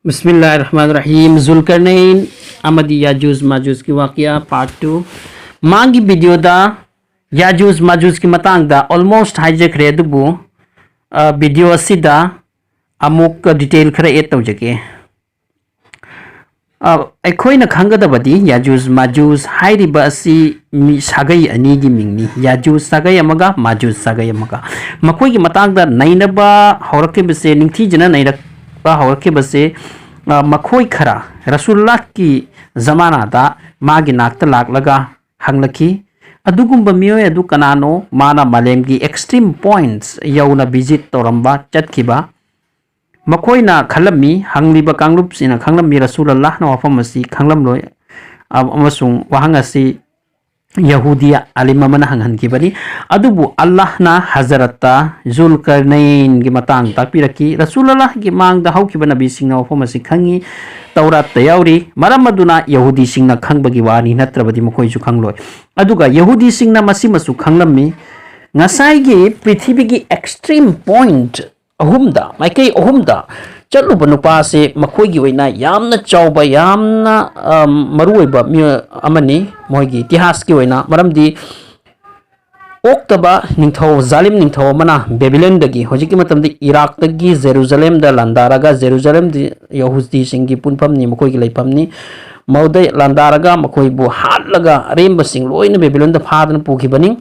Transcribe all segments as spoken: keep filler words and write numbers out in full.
ꯕꯤꯁꯃꯤꯜꯂꯥꯍꯤꯔ ꯔꯍꯃꯥꯅꯤꯔ ꯔꯍꯤꯝ꯫ ꯖꯨꯜꯀꯔꯅꯩꯟ ꯑꯃꯗꯤ ꯌꯥꯖꯨꯖ ꯃꯥꯖꯨꯖꯀꯤ ꯋꯥꯀꯤꯌꯥ, part two꯫ ꯃꯥꯒꯤ videoꯗ ꯌꯥꯖꯨꯖ ꯃꯥꯖꯨꯖꯀꯤ ꯃꯇꯥꯡꯗ almost ꯍꯥꯏꯖꯈ꯭ꯔꯦ, ꯑꯗꯨꯕꯨ, ꯑ, video ꯑꯁꯤꯗ ꯑꯃꯨꯛ detail ꯈꯔ add ꯇꯧꯖꯒꯦ꯫ ꯑ, ꯑꯩꯈꯣꯏꯅ ꯈꯪꯒꯗꯕꯗꯤ ꯌꯥꯖꯨꯖ ꯃꯥꯖꯨꯖ ꯍꯥꯏꯔꯤꯕ ꯑꯁꯤ ꯃꯤ ꯁꯥꯒꯩ ꯑꯅꯤꯒꯤ ꯃꯤꯡꯅꯤ, ꯌꯥꯖꯨꯖ ꯁꯥꯒꯩ ꯑꯃꯒ ꯃꯥꯖꯨꯖ ꯁꯥꯒꯩ ꯑꯃꯒ꯫ ꯃꯈꯣꯏꯒꯤ ꯃꯇꯥꯡꯗ ꯅꯩꯅꯕ ꯍꯧꯔꯛꯈꯤꯕꯁꯦ, ꯅꯤꯡꯊꯤꯖꯅ ꯅꯩꯔꯛꯄ ꯍꯧꯔꯛꯈꯤꯕꯁꯦ, ꯑ, ꯃꯈꯣꯏ ꯈꯔ ꯔꯁꯨꯜꯂꯥꯍꯀꯤ ꯖꯃꯥꯅꯥꯗ ꯃꯥꯒꯤ ꯅꯥꯛꯇ ꯂꯥꯛꯂꯒ ꯍꯪꯂꯛꯈꯤ, "ꯑꯗꯨꯒꯨꯝꯕ ꯃꯤꯑꯣꯏ ꯑꯗꯨ ꯀꯅꯥꯅꯣ? ꯃꯥꯅ ꯃꯥꯂꯦꯝꯒꯤ extreme points ꯌꯧꯅ visit ꯇꯧꯔꯝꯕ, ꯆꯠꯈꯤꯕ?" ꯃꯈꯣꯏꯅ ꯈꯜꯂꯝꯃꯤ, ꯍꯪꯂꯤꯕ ꯀꯥꯡꯂꯨꯞꯁꯤꯡꯅ ꯈꯪꯂꯝꯃꯤ, ꯔꯁꯨꯜ ꯑꯜꯂꯥꯍꯅ ꯋꯥꯐꯝ ꯑꯁꯤ ꯈꯪꯂꯝꯂꯣꯏ, ꯑ-, ꯑꯃꯁꯨꯡ ꯋꯥꯍꯪ ꯑꯁꯤ ꯌꯍꯨꯗꯤ ꯑꯥꯂꯤꯝ ꯑꯃꯅ ꯍꯪꯍꯟꯈꯤꯕꯅꯤ꯫ ꯑꯗꯨꯕꯨ ꯑꯜꯂꯥꯍꯅ ꯍꯖꯔꯠꯇ ꯖꯨꯜꯀꯔꯅꯩꯟꯒꯤ ꯃꯇꯥꯡ ꯇꯥꯛꯄꯤꯔꯛꯈꯤ꯫ ꯔꯁꯨꯜ ꯑꯜꯂꯥꯍꯒꯤ ꯃꯥꯡꯗ ꯍꯧꯈꯤꯕ ꯅꯕꯤꯁꯤꯡꯅ ꯋꯥꯐꯝ ꯑꯁꯤ ꯈꯪꯉꯤ, ꯇꯧꯔꯥꯠꯇ ꯌꯥꯎꯔꯤ꯫ ꯃꯔꯝ ꯑꯗꯨꯅ ꯌꯍꯨꯗꯤꯁꯤꯡꯅ ꯈꯪꯕꯒꯤ ꯋꯥꯅꯤ, ꯅꯠꯇ꯭ꯔꯕꯗꯤ ꯃꯈꯣꯏꯁꯨ ꯈꯪꯂꯣꯏ꯫ ꯑꯗꯨꯒ ꯌꯍꯨꯗꯤꯁꯤꯡꯅ ꯃꯁꯤꯃꯁꯨ ꯈꯪꯂꯝꯃꯤ, ꯉꯁꯥꯏꯒꯤ ꯄ꯭ꯔꯤꯊꯤꯕꯤꯒꯤ extreme point ꯑꯍꯨꯝꯗ, ꯃꯥꯏꯀꯩ ꯑꯍꯨꯝꯗ ꯆꯠꯂꯨꯕ ꯅꯨꯄꯥꯁꯦ ꯃꯈꯣꯏꯒꯤ ꯑꯣꯏꯅ ꯌꯥꯝꯅ ꯆꯥꯎꯕ, ꯌꯥꯝꯅ, ꯑ, ꯃꯔꯨꯑꯣꯏꯕ ꯃꯤꯑꯣꯏ ꯑꯃꯅꯤ꯫ ꯃꯣꯏꯒꯤ ꯏꯇꯤꯍꯥꯁꯀꯤ ꯑꯣꯏꯅ, ꯃꯔꯝꯗꯤ ꯑꯣꯛꯇꯕ ꯅꯤꯡꯊꯧ, ꯖꯥꯂꯤꯝ ꯅꯤꯡꯊꯧ ꯑꯃꯅ ꯕꯦꯕꯤꯂꯣꯟꯗꯒꯤ, ꯍꯧꯖꯤꯛꯀꯤ ꯃꯇꯝꯗ ꯏꯔꯥꯛꯇꯒꯤ ꯖꯦꯔꯨꯖꯂꯦꯝꯗ ꯂꯥꯟꯗꯥꯔꯒ, ꯖꯦꯔꯨꯖꯂꯦꯝꯗꯤ ꯌꯍꯨꯗꯤꯁꯤꯡꯒꯤ ꯄꯨꯟꯐꯝꯅꯤ, ꯃꯈꯣꯏꯒꯤ ꯂꯩꯐꯝꯅꯤ꯫ ꯃꯗꯨꯗꯩ ꯂꯥꯟꯗꯥꯔꯒ ꯃꯈꯣꯏꯕꯨ ꯍꯥꯠꯂꯒ ꯑꯔꯦꯝꯕꯁꯤꯡ ꯂꯣꯏꯅ ꯕꯦꯕꯤꯂꯣꯟꯗ ꯐꯥꯗꯨꯅ ꯄꯨꯈꯤꯕꯅꯤ꯫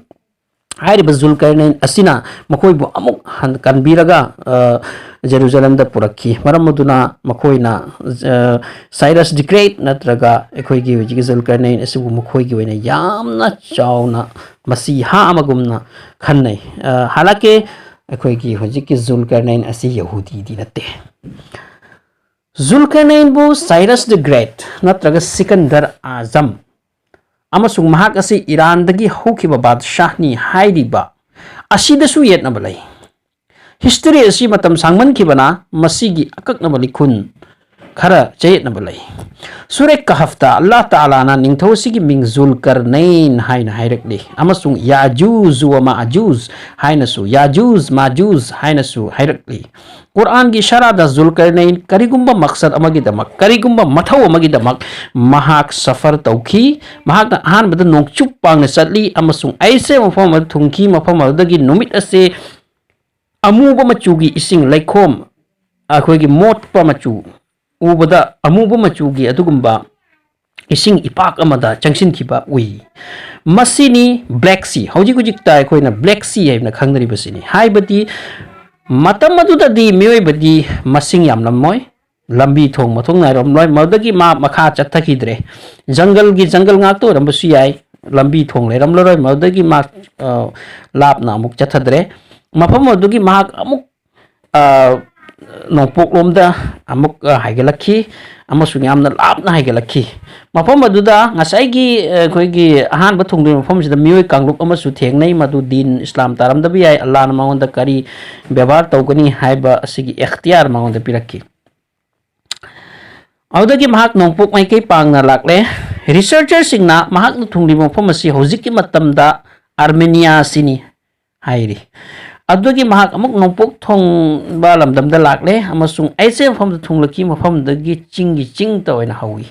ꯍꯥꯏꯔꯤꯕ ꯖꯨꯜꯀꯔꯅꯩꯟ ꯑꯁꯤꯅ ꯃꯈꯣꯏꯕꯨ ꯑꯃꯨꯛ ꯍꯟ-, ꯀꯟꯕꯤꯔꯒ, ꯑ, ꯖꯦꯔꯨꯖꯂꯦꯝꯗ ꯄꯨꯔꯛꯈꯤ꯫ ꯃꯔꯝ ꯑꯗꯨꯅ ꯃꯈꯣꯏꯅ, ꯑ, Cyrus the Great ꯅꯠꯇ꯭ꯔꯒ ꯑꯩꯈꯣꯏꯒꯤ ꯍꯧꯖꯤꯛꯀꯤ ꯖꯨꯜꯀꯔꯅꯩꯟ ꯑꯁꯤꯕꯨ ꯃꯈꯣꯏꯒꯤ ꯑꯣꯏꯅ ꯌꯥꯝꯅ ꯆꯥꯎꯅ ꯃꯁꯤꯍꯥ ꯑꯃꯒꯨꯝꯅ ꯈꯟꯅꯩ꯫ ꯑ, ꯍꯥꯂꯥꯀꯦ ꯑꯩꯈꯣꯏꯒꯤ ꯍꯧꯖꯤꯛꯀꯤ ꯖꯨꯜꯀꯔꯅꯩꯟ ꯑꯁꯤ ꯌꯍꯨꯗꯤꯗꯤ ꯅꯠꯇꯦ꯫ ꯖꯨꯜꯀꯔꯅꯩꯟꯕꯨ Cyrus the Great ꯅꯠꯇ꯭ꯔꯒ ꯁꯤꯀꯟꯗꯔ ꯑꯥꯖꯝ ꯑꯃꯁꯨꯡ ꯃꯍꯥꯛ ꯑꯁꯤ ꯏꯔꯥꯟꯗꯒꯤ ꯍꯧꯈꯤꯕ ꯕꯥꯗꯁꯥꯍꯅꯤ ꯍꯥꯏꯔꯤꯕ ꯑꯁꯤꯗꯁꯨ ꯌꯦꯠꯅꯕ ꯂꯩ꯫ History ꯑꯁꯤ ꯃꯇꯝ ꯁꯥꯡꯃꯟꯈꯤꯕꯅ ꯃꯁꯤꯒꯤ ꯑꯀꯛꯅꯕ ꯂꯤꯈꯨꯟ ꯈꯔ ꯆꯌꯦꯠꯅꯕ ꯂꯩ꯫ ꯁꯨꯔꯦ ꯀꯍꯐꯇ ꯑꯜꯂꯥꯍ ꯇꯥꯂꯥꯅ ꯅꯤꯡꯊꯧ ꯑꯁꯤꯒꯤ ꯃꯤꯡ ꯖꯨꯜꯀꯔꯅꯩꯟ ꯍꯥꯏꯅ ꯍꯥꯏꯔꯛꯂꯤ, ꯑꯃꯁꯨꯡ ꯌꯥꯖꯨꯖ ꯋ ꯃꯥꯖꯨꯖ ꯍꯥꯏꯅꯁꯨ, ꯌꯥꯖꯨꯖ ꯃꯥꯖꯨꯖ ꯍꯥꯏꯅꯁꯨ ꯍꯥꯏꯔꯛꯂꯤ꯫ ꯀꯨꯔꯥꯟꯒꯤ ꯏꯁꯥꯔꯥꯗ ꯖꯨꯜꯀꯔꯅꯩꯟ ꯀꯔꯤꯒꯨꯝꯕ ꯃꯛꯁꯗ ꯑꯃꯒꯤꯗꯃꯛ, ꯀꯔꯤꯒꯨꯝꯕ ꯃꯊꯧ ꯑꯃꯒꯤꯗꯃꯛ ꯃꯍꯥꯛ ꯁꯐꯔ ꯇꯧꯈꯤ꯫ ꯃꯍꯥꯛꯅ ꯑꯍꯥꯟꯕꯗ ꯅꯣꯡꯆꯨꯞ ꯄꯥꯡꯅ ꯆꯠꯂꯤ ꯑꯃꯁꯨꯡ ꯑꯩꯁꯦ ꯃꯐꯝ ꯑꯃꯗ ꯊꯨꯡꯈꯤ꯫ ꯃꯐꯝ ꯑꯗꯨꯗꯒꯤ ꯅꯨꯃꯤꯠ ꯑꯁꯦ ꯑꯃꯨꯕ ꯃꯆꯨꯒꯤ ꯏꯁꯤꯡ ꯂꯩꯈꯣꯝ, ꯑꯩꯈꯣꯏꯒꯤ ꯃꯣꯠꯄ ꯃꯆꯨ ꯎꯕꯗ, ꯑꯃꯨꯕ ꯃꯆꯨꯒꯤ ꯑꯗꯨꯒꯨꯝꯕ ꯏꯁꯤꯡ ꯏꯄꯥꯛ ꯑꯃꯗ ꯆꯪꯁꯤꯟꯈꯤꯕ ꯎꯏ꯫ ꯃꯁꯤꯅꯤ ꯕ꯭ꯂꯦꯛ ꯁꯤ, ꯍꯧꯖꯤꯛ ꯍꯧꯖꯤꯛꯇ ꯑꯩꯈꯣꯏꯅ ꯕ꯭ꯂꯦꯛ ꯁꯤ ꯍꯥꯏꯅ ꯈꯪꯅꯔꯤꯕꯁꯤꯅꯤ꯫ ꯍꯥꯏꯕꯗꯤ ꯃꯇꯝ ꯑꯗꯨꯗꯗꯤ ꯃꯤꯑꯣꯏꯕꯗꯤ ꯃꯁꯤꯡ ꯌꯥꯝꯂꯝꯃꯣꯏ, ꯂꯝꯕꯤ ꯊꯣꯡ ꯃꯊꯧ ꯅꯥꯏꯔꯝꯂꯣꯏ, ꯃꯗꯨꯗꯒꯤ ꯃꯥ ꯃꯈꯥ ꯆꯠꯊꯈꯤꯗ꯭ꯔꯦ꯫ ꯖꯪꯒꯜꯒꯤ ꯖꯪꯒꯜ ꯉꯥꯛꯇ ꯑꯣꯏꯔꯝꯕꯁꯨ ꯌꯥꯏ, ꯂꯝꯕꯤ ꯊꯣꯡ ꯂꯩꯔꯝꯂꯔꯣꯏ, ꯃꯗꯨꯗꯒꯤ ꯃꯥ, ꯑ, ꯂꯥꯞꯅ ꯑꯃꯨꯛ ꯆꯠꯊꯗ꯭ꯔꯦ꯫ ꯃꯐꯝ ꯑꯗꯨꯒꯤ ꯃꯍꯥꯛ ꯑꯃꯨꯛ, ꯑ, ꯅꯣꯡꯄꯣꯛꯂꯣꯝꯗ ꯑꯃꯨꯛ, ꯑ, ꯍꯥꯏꯒꯠꯂꯛꯈꯤ ꯑꯃꯁꯨꯡ ꯌꯥꯝꯅ ꯂꯥꯞꯅ ꯍꯥꯏꯒꯠꯂꯛꯈꯤ꯫ ꯃꯐꯝ ꯑꯗꯨꯗ ꯉꯁꯥꯏꯒꯤ, ꯑ, ꯑꯩꯈꯣꯏꯒꯤ ꯑꯍꯥꯟꯕ ꯊꯨꯡꯗ꯭ꯔꯤꯕ ꯃꯐꯝꯁꯤꯗ ꯃꯤꯑꯣꯏ ꯀꯥꯡꯂꯨꯞ ꯑꯃꯁꯨ ꯊꯦꯡꯅꯩ, ꯃꯗꯨ ꯗꯤꯟ ꯏꯁꯂꯥꯝ ꯇꯥꯔꯝꯗꯕ ꯌꯥꯏ꯫ ꯑꯜꯂꯥꯍꯅ ꯃꯉꯣꯟꯗ ꯀꯔꯤ ꯕꯦꯕꯥꯔ ꯇꯧꯒꯅꯤ ꯍꯥꯏꯕ ꯑꯁꯤꯒꯤ ꯑꯦꯈꯇꯤꯌꯥꯔ ꯃꯉꯣꯟꯗ ꯄꯤꯔꯛꯈꯤ꯫ ꯑꯗꯨꯗꯒꯤ ꯃꯍꯥꯛ ꯅꯣꯡꯄꯣꯛ ꯃꯥꯏꯀꯩ ꯄꯥꯡꯅ ꯂꯥꯛꯂꯦ꯫ ꯔꯤꯁꯔꯆꯔꯁꯤꯡꯅ ꯃꯍꯥꯛꯅ ꯊꯨꯡꯂꯤꯕ ꯃꯐꯝ ꯑꯁꯤ ꯍꯧꯖꯤꯛꯀꯤ ꯃꯇꯝꯗ ꯑꯥꯔꯃꯦꯅꯤꯌꯥ ꯑꯁꯤꯅꯤ ꯍꯥꯏꯔꯤ꯫ ꯑꯗꯨꯗꯒꯤ ꯃꯍꯥꯛ ꯑꯃꯨꯛ ꯅꯣꯡꯄꯣꯛ ꯊꯣꯡꯕ ꯂꯝꯗꯝꯗ ꯂꯥꯛꯂꯦ ꯑꯃꯁꯨꯡ ꯑꯩꯁꯦ ꯃꯐꯝꯗ ꯊꯨꯡꯂꯛꯈꯤ, ꯃꯐꯝꯗꯒꯤ ꯆꯤꯡꯒꯤ ꯆꯤꯡꯇ ꯑꯣꯏꯅ ꯍꯧꯏ꯫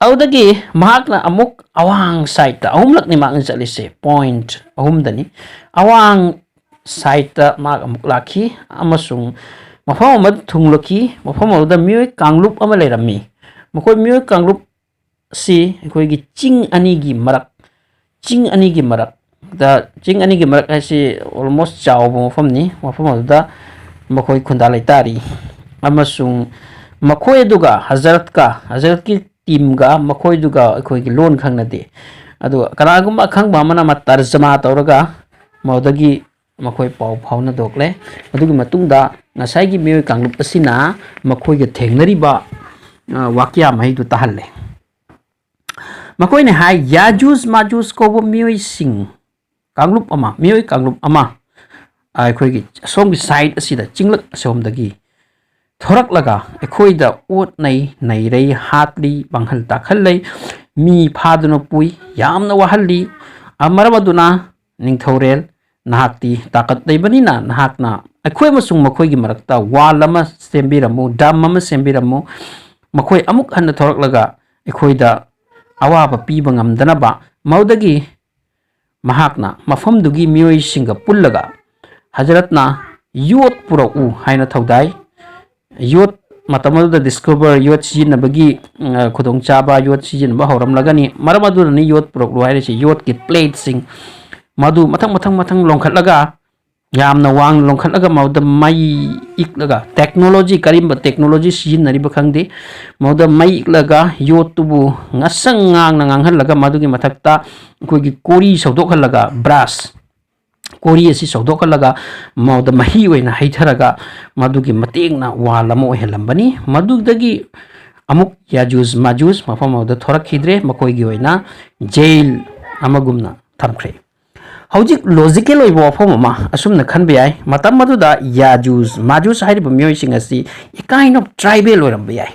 ꯑꯗꯨꯗꯒꯤ ꯃꯍꯥꯛꯅ ꯑꯃꯨꯛ ꯑꯋꯥꯡ ꯁꯥꯏꯠꯇ ꯑꯍꯨꯝꯂꯛꯅꯤ ꯃꯍꯥꯛꯅ ꯆꯠꯂꯤꯁꯦ, ꯄꯣꯏꯟꯠ ꯑꯍꯨꯝꯗꯅꯤ꯫ ꯑꯋꯥꯡ ꯁꯥꯏꯠꯇ ꯃꯍꯥꯛ ꯑꯃꯨꯛ ꯂꯥꯛꯈꯤ ꯑꯃꯁꯨꯡ ꯃꯐꯝ ꯑꯃꯗ ꯊꯨꯡꯂꯛꯈꯤ꯫ ꯃꯐꯝ ꯑꯗꯨꯗ ꯃꯤꯑꯣꯏ ꯀꯥꯡꯂꯨꯞ ꯑꯃ ꯂꯩꯔꯝꯃꯤ꯫ ꯃꯈꯣꯏ ꯃꯤꯑꯣꯏ ꯀꯥꯡꯂꯨꯞ ꯁꯤ ꯑꯩꯈꯣꯏꯒꯤ ꯆꯤꯡ ꯑꯅꯤꯒꯤ ꯃꯔꯛ, ꯆꯤꯡ ꯑꯅꯤꯒꯤ ꯃꯔꯛꯇ, ꯆꯤꯡ ꯑꯅꯤꯒꯤ ꯃꯔꯛ ꯍꯥꯏꯁꯤ ꯑꯣꯜꯃꯣꯁ ꯆꯥꯎꯕ ꯃꯐꯝꯅꯤ꯫ ꯃꯐꯝ ꯑꯗꯨꯗ ꯃꯈꯣꯏ ꯈꯨꯟꯗꯥ ꯂꯩꯇꯥꯔꯤ ꯑꯃꯁꯨꯡ ꯃꯈꯣꯏ ꯑꯗꯨꯒ ꯍꯖꯔꯠꯀ, ꯍꯖꯔꯠꯀꯤ ꯇꯤꯝꯒ ꯃꯈꯣꯏꯗꯨꯒ ꯑꯩꯈꯣꯏꯒꯤ ꯂꯣꯟ ꯈꯪꯅꯗꯦ꯫ ꯑꯗꯨꯒ ꯀꯅꯥꯒꯨꯝꯕ ꯑꯈꯪꯕ ꯑꯃꯅ ꯑꯃ ꯇꯔꯖꯃꯥ ꯇꯧꯔꯒ ꯃꯗꯨꯗꯒꯤ ꯃꯈꯣꯏ ꯄꯥꯎ ꯐꯥꯎꯅꯗꯣꯛꯂꯦ꯫ ꯑꯗꯨꯒꯤ ꯃꯇꯨꯡꯗ ꯉꯁꯥꯏꯒꯤ ꯃꯤꯑꯣꯏ ꯀꯥꯡꯂꯨꯞ ꯑꯁꯤꯅ ꯃꯈꯣꯏꯒ ꯊꯦꯡꯅꯔꯤꯕ, ꯑ, ꯋꯥꯀ꯭ꯌꯥ ꯃꯍꯩꯗꯨ ꯇꯥꯍꯜꯂꯦ꯫ ꯃꯈꯣꯏꯅ ꯍꯥꯏ, ꯌꯥꯖꯨꯖ ꯃꯥꯖꯨꯖ ꯀꯧꯕ ꯃꯤꯑꯣꯏꯁꯤꯡ, ꯀꯥꯡꯂꯨꯞ ꯑꯃ, ꯃꯤꯑꯣꯏ ꯀꯥꯡꯂꯨꯞ ꯑꯃ, ꯑ, ꯑꯩꯈꯣꯏꯒꯤ ꯑꯁꯣꯝꯒꯤ ꯁꯥꯏꯠ ꯑꯁꯤꯗ, ꯆꯤꯡꯂꯛ ꯑꯁꯣꯝꯗꯒꯤ ꯊꯣꯔꯛꯂꯒ ꯑꯩꯈꯣꯏꯗ ꯑꯣꯠꯅꯩ, ꯅꯩꯔꯩ, ꯍꯥꯠꯂꯤ, ꯄꯥꯡꯍꯜ ꯇꯥꯛꯍꯜꯂꯤ, ꯃꯤ ꯐꯥꯗꯨꯅ ꯄꯨꯏ, ꯌꯥꯝꯅ ꯋꯥꯍꯜꯂꯤ꯫ ꯑ, ꯃꯔꯝ ꯑꯗꯨꯅ ꯅꯤꯡꯊꯧꯔꯦꯜ, ꯅꯍꯥꯛꯇꯤ ꯇꯥꯀꯠ ꯂꯩꯕꯅꯤꯅ ꯅꯍꯥꯛꯅ ꯑꯩꯈꯣꯏ ꯑꯃꯁꯨꯡ ꯃꯈꯣꯏꯒꯤ ꯃꯔꯛꯇ wall ꯑꯃ ꯁꯦꯝꯕꯤꯔꯝꯃꯨ, dam ꯑꯃ ꯁꯦꯝꯕꯤꯔꯝꯃꯨ꯫ ꯃꯈꯣꯏ ꯑꯃꯨꯛ ꯍꯟꯅ ꯊꯣꯔꯛꯂꯒ ꯑꯩꯈꯣꯏꯗ ꯑꯋꯥꯕ ꯄꯤꯕ ꯉꯝꯗꯅꯕ꯫ ꯃꯗꯨꯗꯒꯤ ꯃꯍꯥꯛꯅ ꯃꯐꯝꯗꯨꯒꯤ ꯃꯤꯑꯣꯏꯁꯤꯡꯒ ꯄꯨꯜꯂꯒ ꯍꯖꯔꯠꯅ ꯌꯣꯠ ꯄꯨꯔꯛꯎ ꯍꯥꯏꯅ ꯊꯧꯗꯥꯏ꯫ ꯌꯣꯠ ꯃꯇꯝ ꯑꯗꯨꯗ discover, ꯌꯣꯠ ꯁꯤꯖꯤꯟꯅꯕꯒꯤ, ꯎꯝ, ꯈꯨꯗꯣꯡꯆꯥꯕ, ꯌꯣꯠ ꯁꯤꯖꯤꯟꯅꯕ ꯍꯧꯔꯝꯂꯒꯅꯤ꯫ ꯃꯔꯝ ꯑꯗꯨꯅꯅꯤ ꯌꯣꯠ ꯄꯨꯔꯛꯂꯨ ꯍꯥꯏꯔꯤꯁꯤ꯫ ꯌꯣꯠꯀꯤ plateꯁꯤꯡ ꯃꯗꯨ ꯃꯊꯪ ꯃꯊꯪ ꯃꯊꯪ ꯂꯣꯡꯈꯠꯂꯒ, ꯌꯥꯝꯅ ꯋꯥꯡꯅ ꯂꯣꯡꯈꯠꯂꯒ, ꯃꯗꯨꯗ ꯃꯩ ꯏꯛꯂꯒ, technology, ꯀꯔꯤꯒꯨꯝꯕ technology ꯁꯤꯖꯤꯟꯅꯔꯤꯕ ꯈꯪꯗꯦ, ꯃꯗꯨꯗ ꯃꯩ ꯏꯛꯂꯒ ꯌꯣꯠꯇꯨꯕꯨ ꯉꯁꯪ ꯉꯥꯡꯅ ꯉꯥꯡꯍꯜꯂꯒ, ꯃꯗꯨꯒꯤ ꯃꯊꯛꯇ ꯑꯩꯈꯣꯏꯒꯤ ꯀꯣꯔꯤ ꯁꯧꯗꯣꯛꯍꯜꯂꯒ, brass ꯀꯣꯔꯤ ꯑꯁꯤ ꯁꯧꯗꯣꯛꯍꯜꯂꯒ, ꯃꯗꯨꯗ ꯃꯍꯤ ꯑꯣꯏꯅ ꯍꯩꯊꯔꯒ, ꯃꯗꯨꯒꯤ ꯃꯇꯦꯡꯅ wall ꯑꯃ ꯑꯣꯏꯍꯜꯂꯝꯕꯅꯤ꯫ ꯃꯗꯨꯗꯒꯤ ꯑꯃꯨꯛ ꯌꯥꯖꯨꯖ ꯃꯥꯖꯨꯖ ꯃꯐꯝ ꯑꯗꯨꯗ ꯊꯣꯔꯛꯈꯤꯗ꯭ꯔꯦ, ꯃꯈꯣꯏꯒꯤ ꯑꯣꯏꯅ jail ꯑꯃꯒꯨꯝꯅ ꯊꯝꯈ꯭ꯔꯦ꯫ ꯍꯧꯖꯤꯛ logical ꯑꯣꯏꯕ ꯋꯥꯐꯝ ꯑꯃ ꯑꯁꯨꯝꯅ ꯈꯟꯕ ꯌꯥꯏ, ꯃꯇꯝ ꯑꯗꯨꯗ ꯌꯥꯖꯨꯖ ꯃꯥꯖꯨꯖ ꯍꯥꯏꯔꯤꯕ ꯃꯤꯑꯣꯏꯁꯤꯡ ꯑꯁꯤ a kind of tribal ꯑꯣꯏꯔꯝꯕ ꯌꯥꯏ,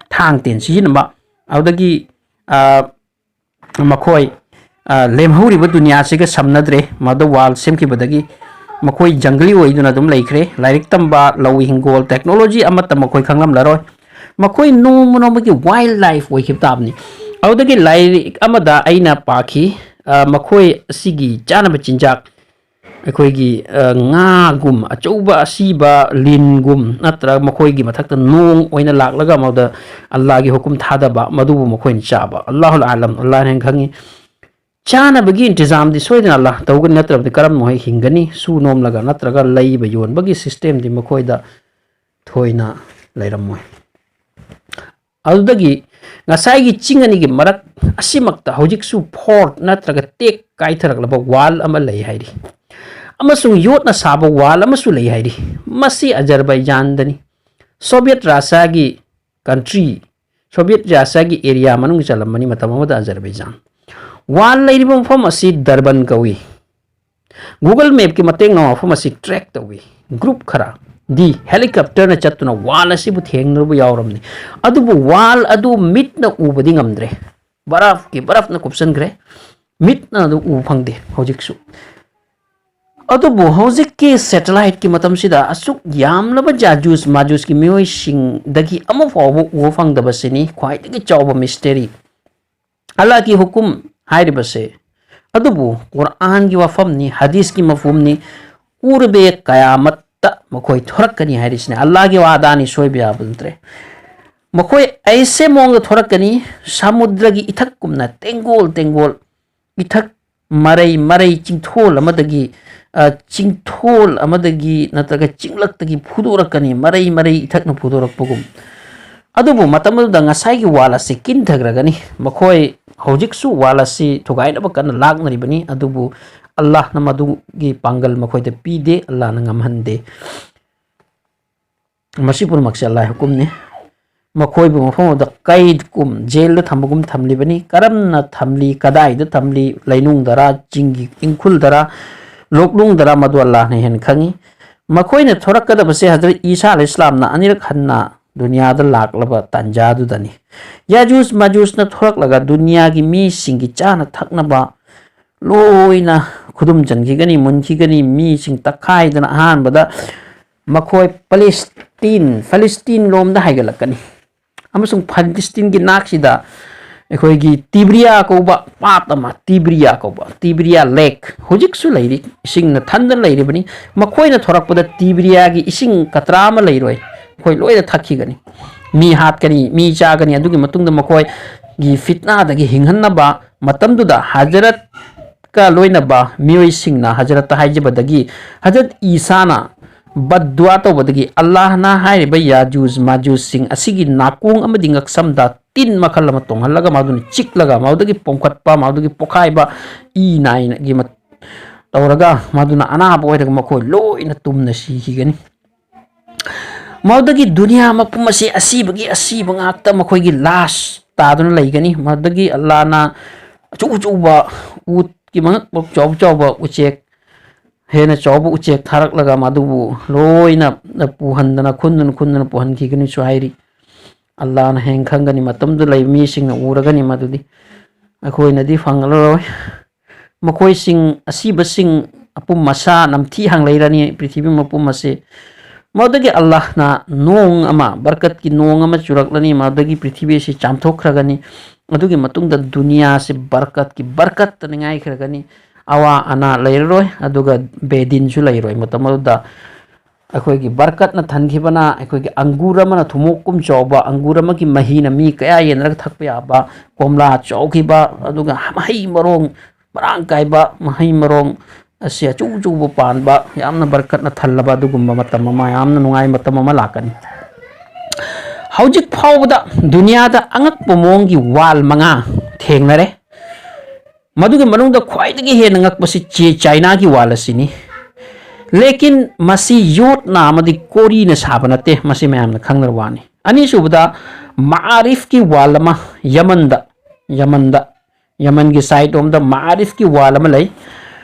ꯊꯥꯡ ꯇꯦꯟ ꯁꯤꯖꯤꯟꯅꯕ꯫ ꯑꯗꯨꯗꯒꯤ, ꯑ, ꯃꯈꯣꯏ, ꯑ, ꯂꯦꯝꯍꯧꯔꯤꯕ ꯗꯨꯅꯤꯌꯥꯁꯤꯒ ꯁꯝꯅꯗ꯭ꯔꯦ꯫ ꯃꯗꯨ wall ꯁꯦꯝꯈꯤꯕꯗꯒꯤ ꯃꯈꯣꯏ ꯖꯪꯒꯂꯤ ꯑꯣꯏꯗꯨꯅ ꯑꯗꯨꯝ ꯂꯩꯈ꯭ꯔꯦ꯫ ꯂꯥꯏꯔꯤꯛ ꯇꯝꯕ, ꯂꯧ ꯍꯤꯡꯒꯣꯜ, technology ꯑꯃꯠꯇ ꯃꯈꯣꯏ ꯈꯪꯂꯝꯂꯔꯣꯏ꯫ ꯃꯈꯣꯏ ꯅꯣꯡꯃ ꯅꯣꯡꯃꯒꯤ wild life ꯑꯣꯏꯈꯤꯕ ꯇꯥꯕꯅꯤ꯫ ꯑꯗꯨꯗꯒꯤ ꯂꯥꯏꯔꯤꯛ ꯑꯃꯗ ꯑꯩꯅ ꯄꯥꯈꯤ, ꯑ, ꯃꯈꯣꯏ ꯑꯁꯤꯒꯤ ꯆꯥꯅꯕ ꯆꯤꯟꯖꯥꯛ, ꯑꯩꯈꯣꯏꯒꯤ, ꯑ, ꯉꯥꯒꯨꯝ, ꯑꯆꯧꯕ ꯑꯁꯤꯕ ꯂꯤꯟꯒꯨꯝ, ꯅꯠꯇ꯭ꯔꯒ ꯃꯈꯣꯏꯒꯤ ꯃꯊꯛꯇ ꯅꯣꯡ ꯑꯣꯏꯅ ꯂꯥꯛꯂꯒ ꯃꯗꯨꯗ ꯑꯜꯂꯥꯒꯤ ꯍꯨꯀꯨꯝ ꯊꯥꯗꯕ, ꯃꯗꯨꯕꯨ ꯃꯈꯣꯏꯅ ꯆꯥꯕ꯫ ꯑꯜꯂꯥꯍꯨꯜ ꯑꯥꯂꯝ, ꯑꯜꯂꯥꯅ ꯍꯦꯟꯅ ꯈꯪꯉꯤ꯫ ꯆꯥꯅꯕꯒꯤ ꯏꯟꯇꯤꯖꯥꯝꯗꯤ ꯁꯣꯏꯗꯅ ꯑꯜꯂꯥ ꯇꯧꯒꯅꯤ, ꯅꯠꯇ꯭ꯔꯕꯗꯤ ꯀꯔꯝꯅ ꯃꯈꯣꯏ ꯍꯤꯡꯒꯅꯤ? ꯁꯨ ꯅꯣꯝꯂꯒ ꯅꯠꯇ꯭ꯔꯒ ꯂꯩꯕ ꯌꯣꯟꯕꯒꯤ systemꯗꯤ ꯃꯈꯣꯏꯗ ꯊꯣꯏꯅ ꯂꯩꯔꯝꯃꯣꯏ꯫ ꯑꯗꯨꯗꯒꯤ ꯉꯁꯥꯏꯒꯤ ꯆꯤꯡ ꯑꯅꯤꯒꯤ ꯃꯔꯛ ꯑꯁꯤꯃꯛꯇ ꯍꯧꯖꯤꯛꯁꯨ fort ꯅꯠꯇ꯭ꯔꯒ ꯇꯦꯛ ꯀꯥꯏꯊꯔꯛꯂꯕ wall ꯑꯃ ꯂꯩ ꯍꯥꯏꯔꯤ, ꯑꯃꯁꯨꯡ ꯌꯣꯠꯅ ꯁꯥꯕ wall ꯑꯃꯁꯨ ꯂꯩ ꯍꯥꯏꯔꯤ꯫ ꯃꯁꯤ ꯑꯖꯔꯕꯥꯏꯖꯥꯟꯗꯅꯤ꯫ ꯁꯣꯚꯤꯌꯦꯠ ꯔꯁꯤꯌꯥꯒꯤ country, ꯁꯣꯚꯤꯌꯦꯠ ꯔꯁꯤꯌꯥꯒꯤ area ꯃꯅꯨꯡ ꯆꯜꯂꯝꯕꯅꯤ ꯃꯇꯝ ꯑꯃꯗ ꯑꯖꯔꯕꯥꯏꯖꯥꯟ꯫ Wall ꯂꯩꯔꯤꯕ ꯃꯐꯝ ꯑꯁꯤ ꯗꯔꯕꯟ ꯀꯧꯏ꯫ Google mapꯀꯤ ꯃꯇꯦꯡꯅ ꯃꯐꯝ ꯑꯁꯤ track ꯇꯧꯏ꯫ Group ꯈꯔ, ꯗꯤ ꯍꯦꯂꯤꯀꯣꯞꯇꯔꯅ ꯆꯠꯇꯨꯅ ꯋꯥꯜ ꯑꯁꯤꯕꯨ ꯊꯦꯡꯅꯔꯨꯕ ꯌꯥꯎꯔꯝꯅꯤ꯫ ꯑꯗꯨꯕꯨ ꯋꯥꯜ ꯑꯗꯨ ꯃꯤꯠꯅ ꯎꯕꯗꯤ ꯉꯝꯗ꯭ꯔꯦ, ꯕꯔꯐꯀꯤ ꯕꯔꯐꯅ ꯀꯨꯞꯁꯟꯈ꯭ꯔꯦ, ꯃꯤꯠꯅ ꯑꯗꯨ ꯎꯕ ꯐꯪꯗꯦ ꯍꯧꯖꯤꯛꯁꯨ꯫ ꯑꯗꯨꯕꯨ ꯍꯧꯖꯤꯛꯀꯤ ꯁꯦꯇꯦꯂꯥꯏꯠꯀꯤ ꯃꯇꯝꯁꯤꯗ ꯑꯁꯨꯛ ꯌꯥꯝꯂꯕ ꯌꯥꯖꯨꯖ ꯃꯥꯖꯨꯖꯀꯤ ꯃꯤꯑꯣꯏꯁꯤꯡꯗꯒꯤ ꯑꯃ ꯐꯥꯎꯕ ꯎꯕ ꯐꯪꯗꯕꯁꯤꯅꯤ ꯈ꯭ꯋꯥꯏꯗꯒꯤ ꯆꯥꯎꯕ ꯃꯤꯁꯇꯦꯔꯤ꯫ ꯑꯜꯂꯥꯍꯒꯤ ꯍꯨꯀꯨꯝ ꯍꯥꯏꯔꯤꯕꯁꯦ ꯑꯗꯨꯕꯨ ꯀꯨꯔꯑꯥꯟꯒꯤ ꯋꯥꯐꯝꯅꯤ, ꯍꯗꯤꯁꯀꯤ ꯃꯐꯍꯨꯝꯅꯤ꯫ ꯀꯨꯔꯕꯦ ꯀꯌꯥꯃꯠꯇ ꯃꯈꯣꯏ ꯊꯣꯔꯛꯀꯅꯤ ꯍꯥꯏꯔꯤꯁꯤꯅꯤ꯫ ꯑꯜꯂꯥꯍꯒꯤ ꯋꯥꯗꯥꯅꯤ, ꯁꯣꯏꯕ ꯌꯥꯕ ꯅꯠꯇ꯭ꯔꯦ꯫ ꯃꯈꯣꯏ ꯑꯩꯁꯦ ꯃꯑꯣꯡꯗ ꯊꯣꯔꯛꯀꯅꯤ, ꯁꯃꯨꯗ꯭ꯔꯒꯤ ꯏꯊꯛꯀꯨꯝꯅ ꯇꯦꯡꯒꯣꯜ ꯇꯦꯡꯒꯣꯜ, ꯏꯊꯛ ꯃꯔꯩ ꯃꯔꯩ ꯆꯤꯡꯊꯣꯜ ꯑꯃꯗꯒꯤ, ꯑ, ꯆꯤꯡꯊꯣꯜ ꯑꯃꯗꯒꯤ ꯅꯠꯇ꯭ꯔꯒ ꯆꯤꯡꯂꯛꯇꯒꯤ ꯐꯨꯗꯣꯔꯛꯀꯅꯤ, ꯃꯔꯩ ꯃꯔꯩ ꯏꯊꯛꯅ ꯐꯨꯗꯣꯔꯛꯄꯒꯨꯝ꯫ ꯑꯗꯨꯕꯨ ꯃꯇꯝ ꯑꯗꯨꯗ ꯉꯁꯥꯏꯒꯤ ꯋꯥꯜ ꯑꯁꯤ ꯀꯤꯟꯊꯈ꯭ꯔꯒꯅꯤ꯫ ꯃꯈꯣꯏ ꯍꯧꯖꯤꯛꯁꯨ ꯋꯥꯜ ꯑꯁꯤ ꯊꯨꯒꯥꯏꯅꯕ ꯀꯟꯅ ꯂꯥꯛꯅꯔꯤꯕꯅꯤ, ꯑꯗꯨꯕꯨ ꯑꯜꯂꯥꯍꯅ ꯃꯗꯨꯒꯤ ꯄꯥꯡꯒꯜ ꯃꯈꯣꯏꯗ ꯄꯤꯗꯦ, ꯑꯜꯂꯥꯍꯅ ꯉꯝꯍꯟꯗꯦ꯫ ꯃꯁꯤ ꯄꯨꯝꯅꯃꯛꯁꯦ ꯑꯜꯂꯥꯍꯒꯤ ꯍꯨꯀꯨꯝꯅꯤ꯫ ꯃꯈꯣꯏꯕꯨ ꯃꯐꯝ ꯑꯗꯨꯗ ꯀꯩꯗꯒꯨꯝ, ꯖꯦꯜꯗ ꯊꯝꯕꯒꯨꯝ ꯊꯝꯂꯤꯕꯅꯤ꯫ ꯀꯔꯝꯅ ꯊꯝꯂꯤ, ꯀꯗꯥꯏꯗ ꯊꯝꯂꯤ, ꯂꯩꯅꯨꯡꯗꯔꯥ, ꯆꯤꯡꯒꯤ ꯏꯪꯈꯨꯜꯗꯔꯥ, ꯂꯣꯛꯅꯨꯡꯗꯔꯥ, ꯃꯗꯨ ꯑꯜꯂꯥꯍꯅ ꯍꯦꯟꯅ ꯈꯪꯏ꯫ ꯃꯈꯣꯏꯅ ꯊꯣꯔꯛꯀꯗꯕꯁꯦ ꯍꯖꯔꯠ ꯏꯁꯥ ꯑꯂꯩꯍꯤꯁꯂꯥꯝꯅ ꯑꯅꯤꯔꯛ ꯍꯟꯅ ꯗꯨꯅꯤꯌꯥꯗ ꯂꯥꯛꯂꯕ ꯇꯥꯟꯖꯥꯗꯨꯗꯅꯤ꯫ ꯌꯥꯖꯨꯖ ꯃꯥꯖꯨꯖꯅ ꯊꯣꯔꯛꯂꯒ ꯗꯨꯅꯤꯌꯥꯒꯤ ꯃꯤꯁꯤꯡꯒꯤ ꯆꯥꯅ ꯊꯛꯅꯕ ꯂꯣꯏꯅ ꯈꯨꯗꯨꯝ ꯆꯟꯈꯤꯒꯅꯤ, ꯃꯨꯟꯈꯤꯒꯅꯤ꯫ ꯃꯤꯁꯤꯡ ꯇꯛꯈꯥꯏꯗꯅ ꯑꯍꯥꯟꯕꯗ ꯃꯈꯣꯏ ꯄꯂꯦꯁꯇꯤꯟ, ꯐꯂꯤꯁꯇꯤꯟ ꯂꯣꯝꯗ ꯍꯥꯏꯒꯠꯂꯛꯀꯅꯤ꯫ ꯑꯃꯁꯨꯡ ꯐꯂꯤꯁꯇꯤꯟꯒꯤ ꯅꯥꯛꯁꯤꯗ ꯑꯩꯈꯣꯏꯒꯤ ꯇꯤꯕ꯭ꯔꯤꯌꯥ ꯀꯧꯕ ꯄꯥꯠ ꯑꯃ, ꯇꯤꯕ꯭ꯔꯤꯌꯥ ꯀꯧꯕ, ꯇꯤꯕ꯭ꯔꯤꯌꯥ ꯂꯦꯛ ꯍꯧꯖꯤꯛꯁꯨ ꯂꯩꯔꯤ, ꯏꯁꯤꯡꯅ ꯊꯟꯗꯨꯅ ꯂꯩꯔꯤꯕꯅꯤ꯫ ꯃꯈꯣꯏꯅ ꯊꯣꯔꯛꯄꯗ ꯇꯤꯕ꯭ꯔꯤꯌꯥꯒꯤ ꯏꯁꯤꯡ ꯀꯇ꯭ꯔꯥ ꯑꯃ ꯂꯩꯔꯣꯏ, ꯃꯈꯣꯏ ꯂꯣꯏꯅ ꯊꯛꯈꯤꯒꯅꯤ꯫ ꯃꯤ ꯍꯥꯠꯀꯅꯤ, ꯃꯤ ꯆꯥꯒꯅꯤ꯫ ꯑꯗꯨꯒꯤ ꯃꯇꯨꯡꯗ ꯃꯈꯣꯏꯒꯤ ꯐꯤꯠꯅꯥꯗꯒꯤ ꯍꯤꯡꯍꯟꯅꯕ ꯃꯇꯝꯗꯨꯗ ꯍꯖꯔꯠꯀ ꯂꯣꯏꯅꯕ ꯃꯤꯑꯣꯏꯁꯤꯡꯅ ꯍꯖꯔꯠꯇ ꯍꯥꯏꯖꯕꯗꯒꯤ ꯍꯖꯔꯠ ꯏꯁꯥꯅ ꯕꯗꯗꯨꯋꯥ ꯇꯧꯕꯗꯒꯤ ꯑꯜꯂꯥꯍꯅ ꯍꯥꯏꯔꯤꯕ ꯌꯥꯖꯨꯖ ꯃꯥꯖꯨꯖꯁꯤꯡ ꯑꯁꯤꯒꯤ ꯅꯥꯀꯣꯡ ꯑꯃꯗꯤ ꯉꯛꯁꯝꯗ ꯇꯤꯟ ꯃꯈꯜ ꯑꯃ ꯇꯣꯡꯍꯜꯂꯒ ꯃꯗꯨꯅ ꯆꯤꯛꯂꯒ ꯃꯗꯨꯗꯒꯤ ꯄꯣꯝꯈꯠꯄ, ꯃꯗꯨꯗꯒꯤ ꯄꯣꯈꯥꯏꯕ, ꯏ ꯅꯥꯏꯅꯒꯤ ꯃꯠ-, ꯇꯧꯔꯒ ꯃꯗꯨꯅ ꯑꯅꯥꯕ ꯑꯣꯏꯔꯒ ꯃꯈꯣꯏ ꯂꯣꯏꯅ ꯇꯨꯝꯅ ꯁꯤꯈꯤꯒꯅꯤ꯫ ꯃꯗꯨꯗꯒꯤ ꯗꯨꯅꯤꯌꯥ ꯃꯄꯨꯝ ꯑꯁꯤ ꯑꯁꯤꯕꯒꯤ ꯑꯁꯤꯕ ꯉꯥꯛꯇ, ꯃꯈꯣꯏꯒꯤ ꯂꯥꯁ ꯇꯥꯗꯨꯅ ꯂꯩꯒꯅꯤ꯫ ꯃꯗꯨꯗꯒꯤ ꯑꯜꯂꯥꯍꯅ ꯑꯆꯧ ꯑꯆꯧꯕ ꯎꯠꯀꯤ ꯃꯉꯛ ꯆꯥꯎ ꯆꯥꯎꯕ ꯎꯆꯦꯛ ꯍꯦꯟꯅ ꯆꯥꯎꯕ ꯎꯆꯦꯛ ꯊꯥꯔꯛꯂꯒ ꯃꯗꯨꯕꯨ ꯂꯣꯏꯅ ꯄꯨꯍꯟꯗꯅ, ꯈꯨꯟꯗꯨꯅ ꯈꯨꯟꯗꯨꯅ ꯄꯨꯍꯟꯈꯤꯒꯅꯤꯁꯨ ꯍꯥꯏꯔꯤ꯫ ꯑꯜꯂꯥꯅ ꯍꯦꯟꯅ ꯈꯪꯒꯅꯤ, ꯃꯇꯝꯗꯨꯗ ꯂꯩꯕ ꯃꯤꯁꯤꯡꯅ ꯎꯔꯒꯅꯤ ꯃꯗꯨꯗꯤ꯫ ꯑꯩꯈꯣꯏꯅꯗꯤ ꯐꯪꯂꯔꯣꯏ꯫ ꯃꯈꯣꯏꯁꯤꯡ, ꯑꯁꯤꯕꯁꯤꯡ, ꯑꯄꯨꯝ ꯑꯁꯥ ꯅꯝꯊꯤ ꯍꯥꯡꯂꯩꯔꯅꯤ ꯄ꯭ꯔꯤꯊꯤꯕꯤ ꯃꯄꯨꯝ ꯑꯁꯤ꯫ ꯃꯗꯨꯗꯒꯤ ꯑꯜꯂꯥꯍꯅ ꯅꯣꯡ ꯑꯃ, ꯕꯔꯀꯠꯀꯤ ꯅꯣꯡ ꯑꯃ ꯆꯨꯔꯛꯂꯅꯤ, ꯃꯗꯨꯗꯒꯤ ꯄ꯭ꯔꯤꯊꯤꯕꯤ ꯑꯁꯤ ꯆꯥꯝꯊꯣꯛꯈ꯭ꯔꯒꯅꯤ꯫ ꯑꯗꯨꯒꯤ ꯃꯇꯨꯡꯗ ꯗꯨꯅꯤꯌꯥꯁꯤ ꯕꯔꯀꯠꯀꯤ ꯕꯔꯀꯠꯇ ꯅꯤꯡꯉꯥꯏꯈ꯭ꯔꯒꯅꯤ꯫ ꯑꯋꯥ ꯑꯅꯥ ꯂꯩꯔꯔꯣꯏ, ꯑꯗꯨꯒ ꯕꯦꯗꯤꯟꯁꯨ ꯂꯩꯔꯣꯏ꯫ ꯃꯇꯝ ꯑꯗꯨꯗ ꯑꯩꯈꯣꯏꯒꯤ ꯕꯔꯀꯠꯅ ꯊꯟꯈꯤꯕꯅ, ꯑꯩꯈꯣꯏꯒꯤ ꯑꯪꯒꯨꯔ ꯑꯃꯅ ꯊꯨꯝꯃꯣꯛꯀꯨꯝ ꯆꯥꯎꯕ, ꯑꯪꯒꯨꯔ ꯑꯃꯒꯤ ꯃꯍꯤꯅ ꯃꯤ ꯀꯌꯥ ꯌꯦꯟꯅꯔꯒ ꯊꯛꯄ ꯌꯥꯕ, ꯀꯣꯝꯂꯥ ꯆꯥꯎꯈꯤꯕ, ꯑꯗꯨꯒ ꯃꯍꯩ ꯃꯔꯣꯡ ꯃꯔꯥꯡ ꯀꯥꯏꯕ, ꯃꯍꯩ ꯃꯔꯣꯡ ꯑꯁꯤ ꯑꯆꯧ ꯑꯆꯧꯕ ꯄꯥꯟꯕ, ꯌꯥꯝꯅ ꯕꯔꯀꯠꯅ ꯊꯜꯂꯕ ꯑꯗꯨꯒꯨꯝꯕ ꯃꯇꯝ ꯑꯃ, ꯌꯥꯝꯅ ꯅꯨꯡꯉꯥꯏ ꯃꯇꯝ ꯑꯃ ꯂꯥꯛꯀꯅꯤ꯫ ꯍꯧꯖꯤꯛ ꯐꯥꯎꯕꯗ ꯗꯨꯅꯤꯌꯥꯗ ꯑꯉꯛꯄ ꯃꯑꯣꯡꯒꯤ ꯋꯥꯜ ꯃꯉꯥ ꯊꯦꯡꯅꯔꯦ꯫ ꯃꯗꯨꯒꯤ ꯃꯅꯨꯡꯗ ꯈ꯭ꯋꯥꯏꯗꯒꯤ ꯍꯦꯟꯅ ꯉꯛꯄꯁꯤ ꯆꯦ-, ꯆꯥꯏꯅꯥꯒꯤ ꯋꯥꯜ ꯑꯁꯤꯅꯤ꯫ ꯂꯦꯀꯤꯟ ꯃꯁꯤ ꯌꯣꯠꯅ ꯑꯃꯗꯤ ꯀꯣꯔꯤꯅ ꯁꯥꯕ ꯅꯠꯇꯦ, ꯃꯁꯤ ꯃꯌꯥꯝꯅ ꯈꯪꯅꯔꯕ ꯋꯥꯅꯤ꯫ ꯑꯅꯤꯁꯨꯕꯗ ꯃꯥꯔꯤꯐꯀꯤ ꯋꯥꯜ ꯑꯃ ꯌꯃꯟꯗ, ꯌꯃꯟꯗ, ꯌꯃꯟꯒꯤ ꯁꯥꯏꯠ ꯔꯣꯝꯗ ꯃꯥꯔꯤꯐꯀꯤ ꯋꯥꯜ ꯑꯃ ꯂꯩ꯫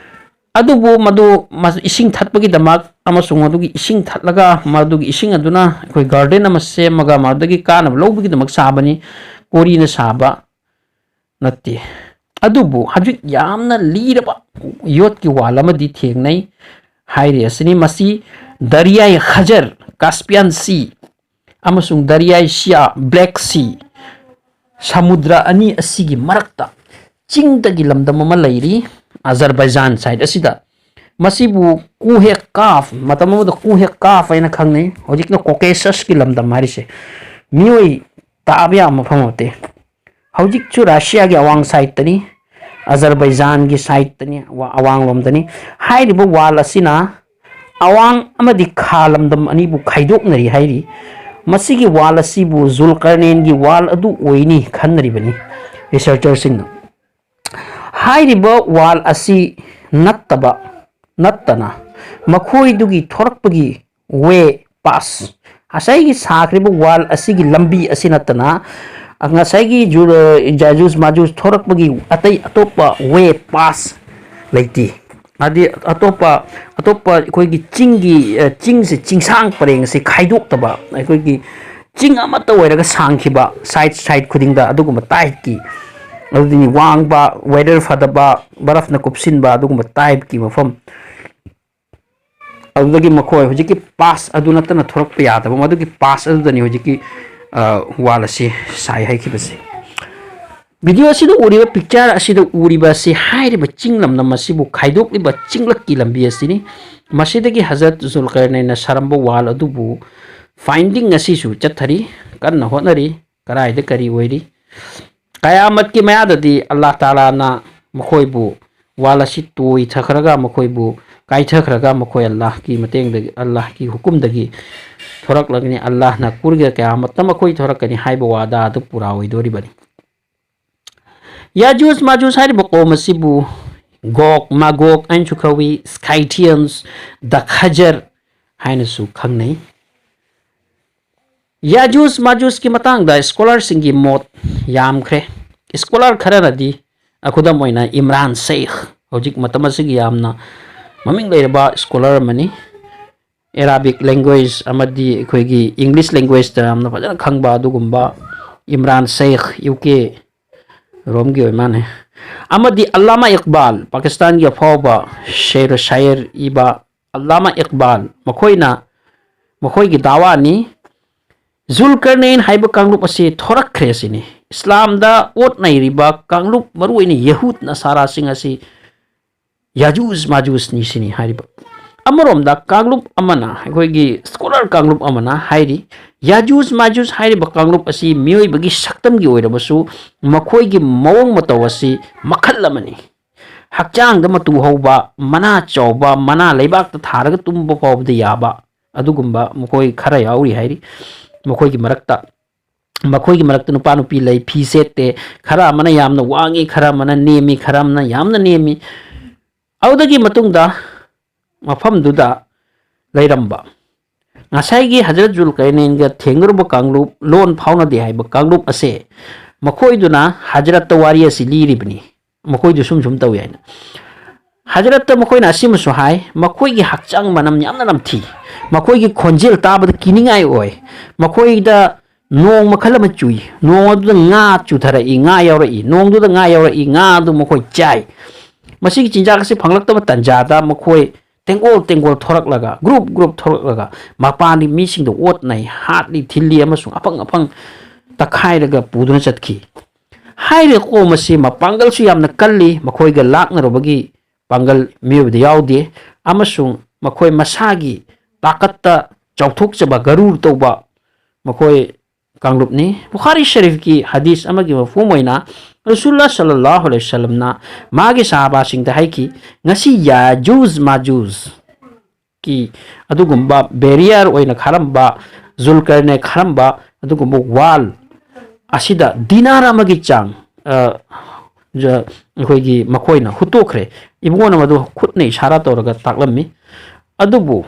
ꯑꯗꯨꯕꯨ ꯃꯗꯨ ꯃꯁ-, ꯏꯁꯤꯡ ꯊꯠꯄꯒꯤꯗꯃꯛ ꯑꯃꯁꯨꯡ ꯃꯗꯨꯒꯤ ꯏꯁꯤꯡ ꯊꯠꯂꯒ ꯃꯗꯨꯒꯤ ꯏꯁꯤꯡ ꯑꯗꯨꯅ ꯑꯩꯈꯣꯏ ꯒꯥꯔꯗꯦꯟ ꯑꯃ ꯁꯦꯝꯃꯒ ꯃꯗꯨꯗꯒꯤ ꯀꯥꯟꯅꯕ ꯂꯧꯕꯒꯤꯗꯃꯛ ꯁꯥꯕꯅꯤ, ꯀꯣꯔꯤꯅ ꯁꯥꯕ ꯅꯠꯇꯦ꯫ ꯑꯗꯨꯕꯨ ꯍꯧꯖꯤꯛ ꯌꯥꯝꯅ ꯂꯤꯔꯕ ꯌꯣꯠꯀꯤ ꯋꯥꯜ ꯑꯃꯗꯤ ꯊꯦꯡꯅꯩ ꯍꯥꯏꯔꯤ ꯑꯁꯤꯅꯤ꯫ ꯃꯁꯤ ꯗꯔꯤꯌꯥꯏ ꯈꯖꯔ, ꯀꯥꯁꯄꯤꯌꯥꯟ ꯁꯤ, ꯑꯃꯁꯨꯡ ꯗꯔꯤꯌꯥꯏ ꯁꯤꯌꯥ, ꯕ꯭ꯂꯦꯛ ꯁꯤ, ꯁꯃꯨꯗ꯭ꯔ ꯑꯅꯤ ꯑꯁꯤꯒꯤ ꯃꯔꯛꯇ ꯆꯤꯡꯗꯒꯤ ꯂꯝꯗꯝ ꯑꯃ ꯂꯩꯔꯤ, ꯑꯖꯔꯕꯥꯏꯖꯥꯟ ꯁꯥꯏꯠ ꯑꯁꯤꯗ꯫ ꯃꯁꯤꯕꯨ ꯀꯨꯍꯦ ꯀꯥꯐ, ꯃꯇꯝ ꯑꯃꯗ ꯀꯨꯍꯦ ꯀꯥꯐ ꯍꯥꯏꯅ ꯈꯪꯅꯩ, ꯍꯧꯖꯤꯛꯅ ꯀꯣꯀꯦꯁꯁꯀꯤ ꯂꯝꯗꯝ ꯍꯥꯏꯔꯤꯁꯦ꯫ ꯃꯤꯑꯣꯏ ꯇꯥꯕ ꯌꯥꯕ ꯃꯐꯝ ꯅꯠꯇꯦ꯫ ꯍꯧꯖꯤꯛꯁꯨ ꯔꯁꯤꯌꯥꯒꯤ ꯑꯋꯥꯡ ꯁꯥꯏꯠꯇꯅꯤ, ꯑꯖꯔꯕꯥꯏꯖꯥꯟꯒꯤ ꯁꯥꯏꯠꯇꯅꯤ, ꯑꯋꯥ-, ꯑꯋꯥꯡꯂꯣꯝꯗꯅꯤ꯫ ꯍꯥꯏꯔꯤꯕ ꯋꯥꯜ ꯑꯁꯤꯅ ꯑꯋꯥꯡ ꯑꯃꯗꯤ ꯈꯥ ꯂꯝꯗꯝ ꯑꯅꯤꯕꯨ ꯈꯥꯏꯗꯣꯛꯅꯔꯤ ꯍꯥꯏꯔꯤ꯫ ꯃꯁꯤꯒꯤ ꯋꯥꯜ ꯑꯁꯤꯕꯨ ꯖꯨꯜꯀꯔꯅꯦꯟꯒꯤ ꯋꯥꯜ ꯑꯗꯨ ꯑꯣꯏꯅꯤ ꯈꯟꯅꯔꯤꯕꯅꯤ ꯔꯤꯁꯔꯆꯔꯁꯤꯡꯅ꯫ ꯍꯥꯏꯔꯤꯕ ꯋꯥꯜ ꯑꯁꯤ ꯅꯠꯇꯕ, ꯅꯠꯇꯅ ꯃꯈꯣꯏꯗꯨꯒꯤ ꯊꯣꯔꯛꯄꯒꯤ ꯋꯦ ꯄꯥꯁ, ꯉꯁꯥꯏꯒꯤ ꯁꯥꯈ꯭ꯔꯤꯕ ꯋꯥꯜ ꯑꯁꯤꯒꯤ ꯂꯝꯕꯤ ꯑꯁꯤ ꯅꯠꯇꯅ ꯉꯁꯥꯏꯒꯤ ꯖꯨ-, ꯖꯥꯖꯨꯁ ꯃꯥꯖꯨꯁ ꯊꯣꯔꯛꯄꯒꯤ ꯑꯇꯩ ꯑꯇꯣꯞꯄ ꯋꯦ ꯄꯥꯁ ꯂꯩꯇꯦ꯫ ꯍꯥꯏꯗꯤ ꯑꯇꯣꯞꯄ ꯑꯇꯣꯞꯄ ꯑꯩꯈꯣꯏꯒꯤ ꯆꯤꯡꯒꯤ, ꯑ, ꯆꯤꯡꯁꯦ, ꯆꯤꯡꯁꯥꯡ ꯄꯔꯦꯡꯁꯦ ꯈꯥꯏꯗꯣꯛꯇꯕ, ꯑꯩꯈꯣꯏꯒꯤ ꯆꯤꯡ ꯑꯃꯠꯇ ꯑꯣꯏꯔꯒ ꯁꯥꯡꯈꯤꯕ, side side ꯈꯨꯗꯤꯡꯗ ꯑꯗꯨꯒꯨꯝꯕ type ꯀꯤ, ꯑꯗꯨꯗꯤ ꯋꯥꯡꯕ, weather ꯐꯗꯕ, ꯕꯔꯐꯅ ꯀꯨꯞꯁꯤꯟꯕ ꯑꯗꯨꯒꯨꯝꯕ type ꯀꯤ ꯃꯐꯝ꯫ ꯑꯗꯨꯗꯒꯤ ꯃꯈꯣꯏ ꯍꯧꯖꯤꯛꯀꯤ pass ꯑꯗꯨ ꯅꯠꯇꯅ ꯊꯣꯔꯛꯄ ꯌꯥꯗꯕ, ꯃꯗꯨꯒꯤ pass ꯑꯗꯨꯗꯅꯤ ꯍꯧꯖꯤꯛꯀꯤ, ꯑ, wall ꯑꯁꯤ ꯁꯥꯏ ꯍꯥꯏꯈꯤꯕꯁꯦ꯫ Video ꯑꯁꯤꯗ ꯎꯔꯤꯕ, picture ꯑꯁꯤꯗ ꯎꯔꯤꯕ ꯑꯁꯤ, ꯍꯥꯏꯔꯤꯕ ꯆꯤꯡ ꯂꯝꯗꯝ ꯑꯁꯤꯕꯨ ꯈꯥꯏꯗꯣꯛꯂꯤꯕ ꯆꯤꯡꯂꯛꯀꯤ ꯂꯝꯕꯤ ꯑꯁꯤꯅꯤ꯫ ꯃꯁꯤꯗꯒꯤ ꯍꯖꯔꯠ ꯖꯨꯜꯀꯔꯅꯩꯅ ꯁꯥꯔꯝꯕ wall ꯑꯗꯨꯕꯨ finding ꯑꯁꯤꯁꯨ ꯆꯠꯊꯔꯤ, ꯀꯟꯅ ꯍꯣꯠꯅꯔꯤ꯫ ꯀꯗꯥꯏꯗ ꯀꯔꯤ ꯑꯣꯏꯔꯤ? ꯀꯌꯥꯃꯠꯀꯤ ꯃꯌꯥꯗꯗꯤ ꯑꯜꯂꯥꯍ ꯇꯥꯂꯥꯅ ꯃꯈꯣꯏꯕꯨ, wall ꯑꯁꯤ ꯇꯣꯏꯊꯈ꯭ꯔꯒ, ꯃꯈꯣꯏꯕꯨ ꯀꯥꯏꯊꯈ꯭ꯔꯒ, ꯃꯈꯣꯏ ꯑꯜꯂꯥꯍꯀꯤ ꯃꯇꯦꯡꯗꯒꯤ, ꯑꯜꯂꯥꯍꯀꯤ ꯍꯨꯀꯨꯝꯗꯒꯤ ꯊꯣꯔꯛꯂꯒꯅꯤ꯫ ꯑꯜꯂꯥꯍꯅ ꯀꯨꯔꯒ ꯀꯌꯥꯃꯠꯇ ꯃꯈꯣꯏ ꯊꯣꯔꯛꯀꯅꯤ ꯍꯥꯏꯕ ꯋꯥꯗꯥ ꯑꯗꯨ ꯄꯨꯔꯥ ꯑꯣꯏꯗꯣꯔꯤꯕꯅꯤ꯫ ꯌꯥꯖꯨꯖ ꯃꯥꯖꯨꯖ ꯍꯥꯏꯔꯤꯕ ꯀꯧꯝ ꯑꯁꯤꯕꯨ ꯒꯣꯒ ꯃꯥꯒꯣꯒ ꯍꯥꯏꯅꯁꯨ ꯀꯧꯏ, Scythians, the Khazar ꯍꯥꯏꯅꯁꯨ ꯈꯪꯅꯩ꯫ ꯌꯥꯖꯨꯖ ꯃꯥꯖꯨꯖꯀꯤ ꯃꯇꯥꯡꯗ scholar ꯁꯤꯡꯒꯤ ꯃꯣꯠ ꯌꯥꯝꯈ꯭ꯔꯦ꯫ Scholar ꯈꯔꯅꯗꯤ, ꯈꯨꯗꯝ ꯑꯣꯏꯅ ꯏꯝꯔꯥꯟ ꯁꯦꯈ, ꯍꯧꯖꯤꯛ ꯃꯇꯝ ꯑꯁꯤꯒꯤ ꯌꯥꯝꯅ ꯃꯃꯤꯡ ꯂꯩꯔꯕ scholar ꯑꯃꯅꯤ꯫ Arabic language ꯑꯃꯗꯤ ꯑꯩꯈꯣꯏꯒꯤ English language ꯇ ꯌꯥꯝꯅ ꯐꯖꯅ ꯈꯪꯕ ꯑꯗꯨꯒꯨꯝꯕ ꯏꯝꯔꯥꯟ ꯁꯦꯈ, ꯌꯨ ꯀꯦ ꯔꯣꯝꯒꯤ ꯑꯣꯏ ꯃꯥꯜꯂꯦ꯫ ꯑꯃꯗꯤ ꯑꯜꯂꯥꯃꯥ ꯏꯛꯕꯥꯜ, ꯄꯥꯀꯤꯁꯇꯥꯟꯒꯤ ꯑꯐꯥꯎꯕ ꯁꯦꯔ ꯁꯥꯌꯔ ꯏꯕ ꯑꯜꯂꯥꯃꯥ ꯏꯛꯕꯥꯜ, ꯃꯈꯣꯏꯅ, ꯃꯈꯣꯏꯒꯤ ꯗꯥꯋꯥꯅꯤ, ꯖꯨꯜꯀꯔꯅꯩꯟ ꯍꯥꯏꯕ ꯀꯥꯡꯂꯨꯞ ꯑꯁꯤ ꯊꯣꯔꯛꯈ꯭ꯔꯦ ꯁꯤꯅꯤ꯫ ꯏꯁꯂꯥꯝꯗ ꯑꯣꯠ ꯅꯩꯔꯤꯕ ꯀꯥꯡꯂꯨꯞ, ꯃꯔꯨꯑꯣꯏꯅ ꯌꯍꯨꯗ ꯅꯁꯥꯔꯥꯁꯤꯡ ꯑꯁꯤ ꯌꯥꯖꯨꯖ ꯃꯥꯖꯨꯖꯅꯤ ꯁꯤꯅꯤ ꯍꯥꯏꯔꯤꯕ꯫ ꯑꯃꯔꯣꯝꯗ ꯀꯥꯡꯂꯨꯞ ꯑꯃꯅ, ꯑꯩꯈꯣꯏꯒꯤ scholar ꯀꯥꯡꯂꯨꯞ ꯑꯃꯅ ꯍꯥꯏꯔꯤ, ꯌꯥꯖꯨꯖ ꯃꯥꯖꯨꯖ ꯍꯥꯏꯔꯤꯕ ꯀꯥꯡꯂꯨꯞ ꯑꯁꯤ ꯃꯤꯑꯣꯏꯕꯒꯤ ꯁꯛꯇꯝꯒꯤ ꯑꯣꯏꯔꯕꯁꯨ ꯃꯈꯣꯏꯒꯤ ꯃꯑꯣꯡ ꯃꯇꯧ ꯑꯁꯤ ꯃꯈꯜ ꯑꯃꯅꯤ꯫ ꯍꯛꯆꯥꯡꯗ ꯃꯇꯨ ꯍꯧꯕ, ꯃꯅꯥ ꯆꯥꯎꯕ, ꯃꯅꯥ ꯂꯩꯕꯥꯛꯇ ꯊꯥꯔꯒ ꯇꯨꯝꯕ ꯐꯥꯎꯕꯗ ꯌꯥꯕ ꯑꯗꯨꯒꯨꯝꯕ ꯃꯈꯣꯏ ꯈꯔ ꯌꯥꯎꯔꯤ ꯍꯥꯏꯔꯤ꯫ ꯃꯈꯣꯏꯒꯤ ꯃꯔꯛꯇ, ꯃꯈꯣꯏꯒꯤ ꯃꯔꯛꯇ ꯅꯨꯄꯥ ꯅꯨꯄꯤ ꯂꯩ, ꯐꯤ ꯁꯦꯠꯇꯦ, ꯈꯔ ꯑꯃꯅ ꯌꯥꯝꯅ ꯋꯥꯡꯉꯤ, ꯈꯔ ꯑꯃꯅ ꯅꯦꯝꯃꯤ, ꯈꯔ ꯑꯃꯅ ꯌꯥꯝꯅ ꯅꯦꯝꯃꯤ꯫ ꯑꯗꯨꯗꯒꯤ ꯃꯇꯨꯡꯗ ꯃꯐꯝꯗꯨꯗ ꯂꯩꯔꯝꯕ ꯉꯁꯥꯏꯒꯤ ꯍꯖꯔꯠ ꯖꯨꯜꯀꯔꯅꯩꯟꯒ ꯊꯦꯡꯅꯔꯨꯕ ꯀꯥꯡꯂꯨꯞ, ꯂꯣꯟ ꯐꯥꯎꯅꯗꯦ ꯍꯥꯏꯕ ꯀꯥꯡꯂꯨꯞ ꯑꯁꯦ, ꯃꯈꯣꯏꯗꯨꯅ ꯍꯖꯔꯠꯇ ꯋꯥꯔꯤ ꯑꯁꯤ ꯂꯤꯔꯤꯕꯅꯤ, ꯃꯈꯣꯏꯗꯨ ꯁꯨꯝ ꯁꯨꯝ ꯇꯧꯏ ꯍꯥꯏꯅ꯫ ꯍꯖꯔꯠꯇ ꯃꯈꯣꯏꯅ ꯑꯁꯤꯃꯁꯨ ꯍꯥꯏ, ꯃꯈꯣꯏꯒꯤ ꯍꯛꯆꯥꯡ ꯃꯅꯝ ꯌꯥꯝꯅ ꯅꯝꯊꯤ, ꯃꯈꯣꯏꯒꯤ ꯈꯣꯟꯖꯦꯜ ꯇꯥꯕꯗ ꯀꯤꯅꯤꯡꯉꯥꯏ ꯑꯣꯏ, ꯃꯈꯣꯏꯗ ꯅꯣꯡ ꯃꯈꯜ ꯑꯃ ꯆꯨꯏ, ꯅꯣꯡ ꯑꯗꯨꯗ ꯉꯥ ꯆꯨꯊꯔꯛꯏ, ꯉꯥ ꯌꯥꯎꯔꯛꯏ, ꯅꯣꯡꯗꯨꯗ ꯉꯥ ꯌꯥꯎꯔꯛꯏ, ꯉꯥ ꯑꯗꯨ ꯃꯈꯣꯏ ꯆꯥꯏ꯫ ꯃꯁꯤꯒꯤ ꯆꯤꯟꯖꯥꯛ ꯑꯁꯤ ꯐꯪꯂꯛꯇꯕ ꯇꯥꯟꯖꯥꯗ ꯃꯈꯣꯏ ꯇꯦꯡꯒꯣꯜ ꯇꯦꯡꯒꯣꯜ ꯊꯣꯔꯛꯂꯒ, ꯒ꯭ꯔꯨꯞ ꯒ꯭ꯔꯨꯞ ꯊꯣꯔꯛꯂꯒ, ꯃꯄꯥꯟꯒꯤ ꯃꯤꯁꯤꯡꯗ ꯑꯣꯠꯅꯩ, ꯍꯥꯠꯂꯤ, ꯊꯤꯜꯂꯤ ꯑꯃꯁꯨꯡ ꯑꯐꯪ ꯑꯐꯪ ꯇꯛꯈꯥꯏꯔꯒ ꯄꯨꯗꯨꯅ ꯆꯠꯈꯤ꯫ ꯍꯥꯏꯔꯤꯕ ꯀꯣꯝ ꯑꯁꯤ ꯃꯄꯥꯡꯒꯜꯁꯨ ꯌꯥꯝꯅ ꯀꯜꯂꯤ, ꯃꯈꯣꯏꯒ ꯂꯥꯛꯅꯔꯨꯕꯒꯤ ꯄꯥꯡꯒꯜ ꯃꯤꯑꯣꯏꯕꯗ ꯌꯥꯎꯗꯦ, ꯑꯃꯁꯨꯡ ꯃꯈꯣꯏ ꯃꯁꯥꯒꯤ ꯇꯥꯀꯠꯇ ꯆꯥꯎꯊꯣꯛꯆꯕ, ꯒꯔꯨꯔ ꯇꯧꯕ ꯃꯈꯣꯏ ꯀꯥꯡꯂꯨꯞꯅꯤ꯫ ꯕꯨꯈꯥꯔꯤ ꯁꯔꯤꯐꯀꯤ ꯍꯗꯤꯁ ꯑꯃꯒꯤ ꯃꯐꯝ ꯑꯣꯏꯅ ꯔꯁꯨꯜꯂꯥ ꯁꯜꯂꯜꯂꯥꯍꯨ ꯑꯂꯩꯍꯤ ꯋꯁꯜꯂꯝꯅ ꯃꯥꯒꯤ ꯁꯍꯥꯕꯥꯁꯤꯡꯗ ꯍꯥꯏꯈꯤ, "ꯉꯁꯤ ꯌꯥꯖꯨꯖ ꯃꯥꯖꯨꯖ ꯀꯤ ꯑꯗꯨꯒꯨꯝꯕ ꯕꯦꯔꯤꯌꯔ ꯑꯣꯏꯅ ꯈꯥꯔꯝꯕ, ꯖꯨꯜꯀꯔꯅꯦ ꯈꯥꯔꯝꯕ ꯑꯗꯨꯒꯨꯝꯕ ꯋꯥꯜ ꯑꯁꯤꯗ ꯗꯤꯅꯥꯔ ꯑꯃꯒꯤ ꯆꯥꯡ, ꯑ, ꯖ-, ꯑꯩꯈꯣꯏꯒꯤ ꯃꯈꯣꯏꯅ ꯍꯨꯠꯇꯣꯛꯈ꯭ꯔꯦ꯫ ꯏꯕꯨꯡꯉꯣꯅ ꯃꯗꯨ ꯈꯨꯠꯅ ꯏꯁꯥꯔꯥ ꯇꯧꯔꯒ ꯇꯥꯛꯂꯝꯃꯤ꯫ ꯑꯗꯨꯕꯨ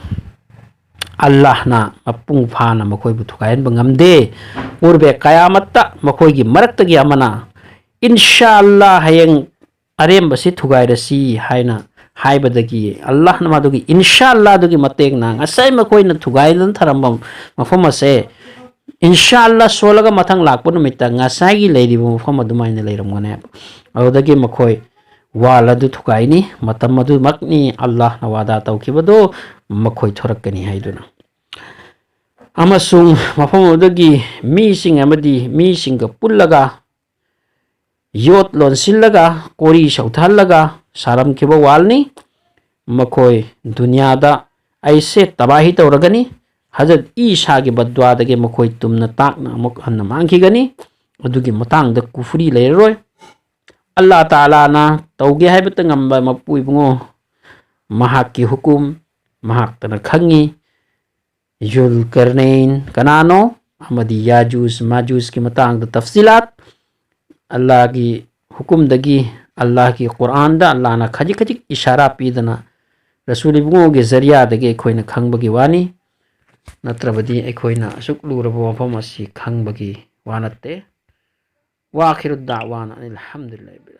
ꯑꯜꯂꯥꯍꯅ ꯃꯄꯨꯡ ꯐꯥꯅ ꯃꯈꯣꯏꯕꯨ ꯊꯨꯒꯥꯏꯍꯟꯕ ꯉꯝꯗꯦ꯫ ꯎꯔꯕꯦ ꯀꯌꯥꯃꯠꯇ ꯃꯈꯣꯏꯒꯤ ꯃꯔꯛꯇꯒꯤ ꯑꯃꯅ, "ꯏꯟꯁꯥ ꯑꯜꯂꯥ, ꯍꯌꯦꯡ ꯑꯔꯦꯝꯕꯁꯤ ꯊꯨꯒꯥꯏꯔꯁꯤ" ꯍꯥꯏꯅ ꯍꯥꯏꯕꯗꯒꯤ ꯑꯜꯂꯥꯍꯅ ꯃꯗꯨꯒꯤ ꯏꯟꯁꯥ ꯑꯜꯂꯥꯗꯨꯒꯤ ꯃꯇꯦꯡꯅ ꯉꯁꯥꯏ ꯃꯈꯣꯏꯅ ꯊꯨꯒꯥꯏꯗꯨꯅ ꯊꯔꯝꯕ ꯃꯐꯝ ꯑꯁꯦ ꯏꯟꯁꯥ ꯑꯜꯂꯥ ꯁꯣꯜꯂꯒ ꯃꯊꯪ ꯂꯥꯛꯄ ꯅꯨꯃꯤꯠꯇ ꯉꯁꯥꯏꯒꯤ ꯂꯩꯔꯤꯕ ꯃꯐꯝ ꯑꯗꯨꯃꯥꯏꯅ ꯂꯩꯔꯝꯒꯅꯦꯕ꯫ ꯑꯗꯨꯗꯒꯤ ꯃꯈꯣꯏ ꯋꯥꯜ ꯑꯗꯨ ꯊꯨꯒꯥꯏꯅꯤ꯫ ꯃꯇꯝ ꯑꯗꯨꯃꯛꯅꯤ ꯑꯜꯂꯥꯍꯅ ꯋꯥꯗꯥ ꯇꯧꯈꯤꯕꯗꯨ ꯃꯈꯣꯏ ꯊꯣꯔꯛꯀꯅꯤ ꯍꯥꯏꯗꯨꯅ꯫ ꯑꯃꯁꯨꯡ ꯃꯐꯝ ꯑꯗꯨꯗꯒꯤ ꯃꯤꯁꯤꯡ ꯑꯃꯗꯤ ꯃꯤꯁꯤꯡꯒ ꯄꯨꯜꯂꯒ ꯌꯣꯠ ꯂꯣꯟꯁꯤꯜꯂꯒ ꯀꯣꯔꯤ ꯁꯧꯊꯍꯜꯂꯒ ꯁꯥꯔꯝꯈꯤꯕ ꯋꯥꯜꯅꯤ꯫ ꯃꯈꯣꯏ ꯗꯨꯅꯤꯌꯥꯗ ꯑꯩꯁꯦ ꯇꯕꯥꯍꯤ ꯇꯧꯔꯒꯅꯤ꯫ ꯍꯖꯔꯠ ꯏꯁꯥꯒꯤ ꯕꯗ꯭ꯋꯥꯗꯒꯤ ꯃꯈꯣꯏ ꯇꯨꯝꯅ ꯇꯥꯛꯅ ꯑꯃꯨꯛ ꯍꯟꯅ ꯃꯥꯡꯈꯤꯒꯅꯤ꯫ ꯑꯗꯨꯒꯤ ꯃꯇꯥꯡꯗ ꯀꯨꯐꯨꯔꯤ ꯂꯩꯔꯔꯣꯏ꯫ ꯑꯜꯂꯥ ꯇꯥꯂꯥꯅ ꯇꯧꯒꯦ ꯍꯥꯏꯕꯇ ꯉꯝꯕ ꯃꯄꯨ ꯏꯕꯨꯡꯉꯣ, ꯃꯍꯥꯛꯀꯤ ꯍꯨꯀꯨꯝ ꯃꯍꯥꯛꯇꯅ ꯈꯪꯉꯤ꯫ ꯖꯨꯜꯀꯔꯅꯩꯟ ꯀꯅꯥꯅꯣ ꯑꯃꯗꯤ ꯌꯥꯖꯨꯖ ꯃꯥꯖꯨꯖꯀꯤ ꯃꯇꯥꯡꯗ ꯇꯐꯁꯤꯂꯥꯠ ꯑꯜꯂꯥꯍꯒꯤ ꯍꯨꯀꯨꯝꯗꯒꯤ, ꯑꯜꯂꯥꯍꯒꯤ ꯀꯨꯔꯥꯟꯗ ꯑꯜꯂꯥꯍꯅ ꯈꯖꯤꯛ ꯈꯖꯤꯛ ꯏꯁꯥꯔꯥ ꯄꯤꯗꯅ ꯔꯁꯨꯜ ꯏꯕꯨꯡꯉꯣꯒꯤ ꯖꯔꯤꯌꯥꯗꯒꯤ ꯑꯩꯈꯣꯏꯅ ꯈꯪꯕꯒꯤ ꯋꯥꯅꯤ꯫ ꯅꯠꯇ꯭ꯔꯕꯗꯤ ꯑꯩꯈꯣꯏꯅ ꯑꯁꯨꯛ ꯂꯨꯔꯕ ꯋꯥꯐꯝ ꯑꯁꯤ ꯈꯪꯕꯒꯤ ꯋꯥ ꯅꯠꯇꯦ꯫ ꯋꯥꯈꯤꯔꯨ ꯗꯥꯋꯥꯅ ꯑꯅꯤꯜ ꯍꯝꯗꯨꯂꯤꯜꯂꯥꯍꯤ ꯔꯕꯤꯜ